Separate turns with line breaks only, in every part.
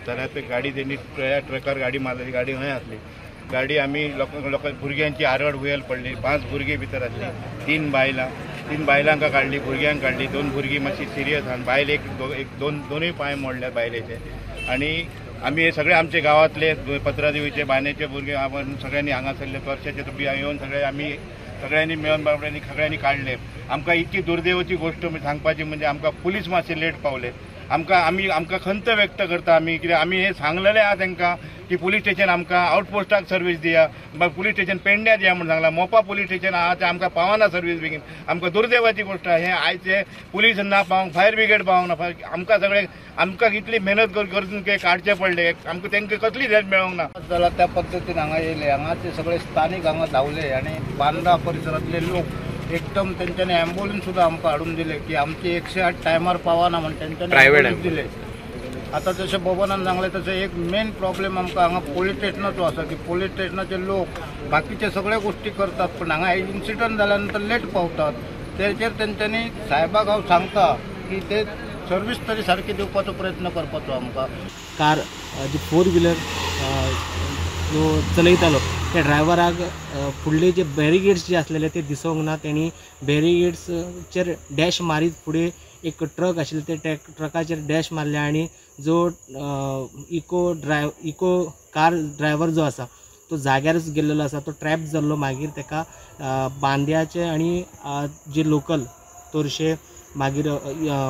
जाल्यार ते गाडी तेणी ट्रकार गाडी मारलेली, गाडी खंय आसली. गाडी आमी लोकां भुरग्यांची आरड हुयल पडली. 5 भुरगीं भितर आसली, 3 बायलां, 3 बायलांक काडली, भुरग्यांक काडली. 2 भुरगीं मातशी सिरियस आहा, बायल एक दोनूय पांय मोडल्यात बायलेचे. आनी आमी हे सगळे आमचे गांवांतले पत्रादेवीचे बांद्याचे भुरगे आपण सगळ्यांनी हांगासरले वर्षाचे बी येवन सगळे आमी सगळ्यांनी मेळून बाबड्यांनी सगळ्यांनी काडले. आमकां इतकी दुर्दैवाची गोश्ट सांगपाची म्हणजे आमकां पुलीस मातशे लेट पावले. आमकां आमी आमकां खंत व्यक्त करता आमी, कित्याक आमी हें सांगलेलें आहा तांकां की पुलीस स्टेशन आमकां आउटपोस्टाक सर्वीस दिया, पुलीस स्टेशन पेडण्या दिया म्हूण सांगलां. मोपा पुलीस स्टेशन आहा तें आमकां पावना सर्वीस बेगीन. आमकां दुर्दैवाची गोश्ट आहा, हें आयचे पुलीस ना पावंक, फायर ब्रिगेड पावंक ना. आमकां सगळे आमकां इतली मेहनत करून काडचें पडलें, आमकां तांकां कसलीच हेल्प मेळोंक ना.
जाल्यार त्या पद्दतीन हांगा येयले, हांगाचे सगळे स्थानीक हांगा धांवले आनी बांदा परिसरांतले लोक एकदम तेंच्यांनी ॲम्ब्युलन्स सुद्दां आमकां हाडून दिले की आमची 108 टायमार पावना म्हण तेंच्यांनी ॲम्ब्युलन्स दिले. आतां जशें बबनान सांगलें तशें एक मेन प्रॉब्लेम आमकां हांगा पोलीस स्टेशनाचो आसा की पोलीस स्टेशनाचे लोक बाकीचे सगळे गोश्टी करतात पण हांगा इन्सिडंट जाल्या नंतर लेट पावतात. तेचेर तेंच्यांनी साहेबाक हांव सांगता की ते सर्वीस तरी सारकी दिवपाचो प्रयत्न करपाचो आमकां.
कार जी 4 व्हिलर जो चलयतालो त्या ड्रायव्हराक फुडले जे बॅरिगेड्स जे आसलेले ते दिसोंक ना. तेणी बॅरिगेड्सचेर डॅश मारीत फुडें एक ट्रक आशिल्ले ते ट्रकाचेर डॅश मारले आनी जो इको कार ड्रायव्हर जो आसा तो जाग्यारच गेल्लो आसा, तो ट्रॅप जाल्लो. मागीर ताका बांद्याचे आनी जे लोकल तोरशे मागीर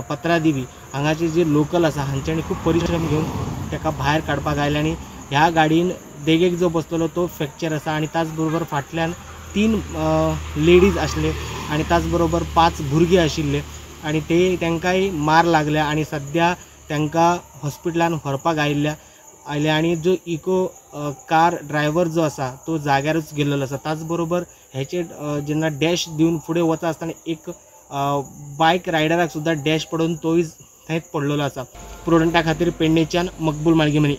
पत्रादेवी हांगाचे जे लोकल आसा हांच्यांनी खूब परिश्रम घेवन ताका भायर काडपाक आयले आनी ह्या गाडयेन देगेक जो बसलेलो तो फ्रॅक्चर आसा आनी त्याच बरोबर फाटल्यान 3 लेडीज आसले आनी त्याच बरोबर 5 भुरगीं आशिल्ले आनी ते तांकांय मार लागल्या आनी सद्या तांकां हॉस्पिटलान व्हरपाक आयले आनी जो इको कार ड्रायव्हर जो आसा तो जाग्यारूच गेल्लो आसा. त्याच बरोबर हेचे जेन्ना डॅश दिवन फुडें वता आसतना एक बायक रायडराक सुद्दां डॅश पडून तोय थंयच पडलेलो आसा. प्रुडंटा खातीर पेडणेच्यान मकबूल मालगीमनी.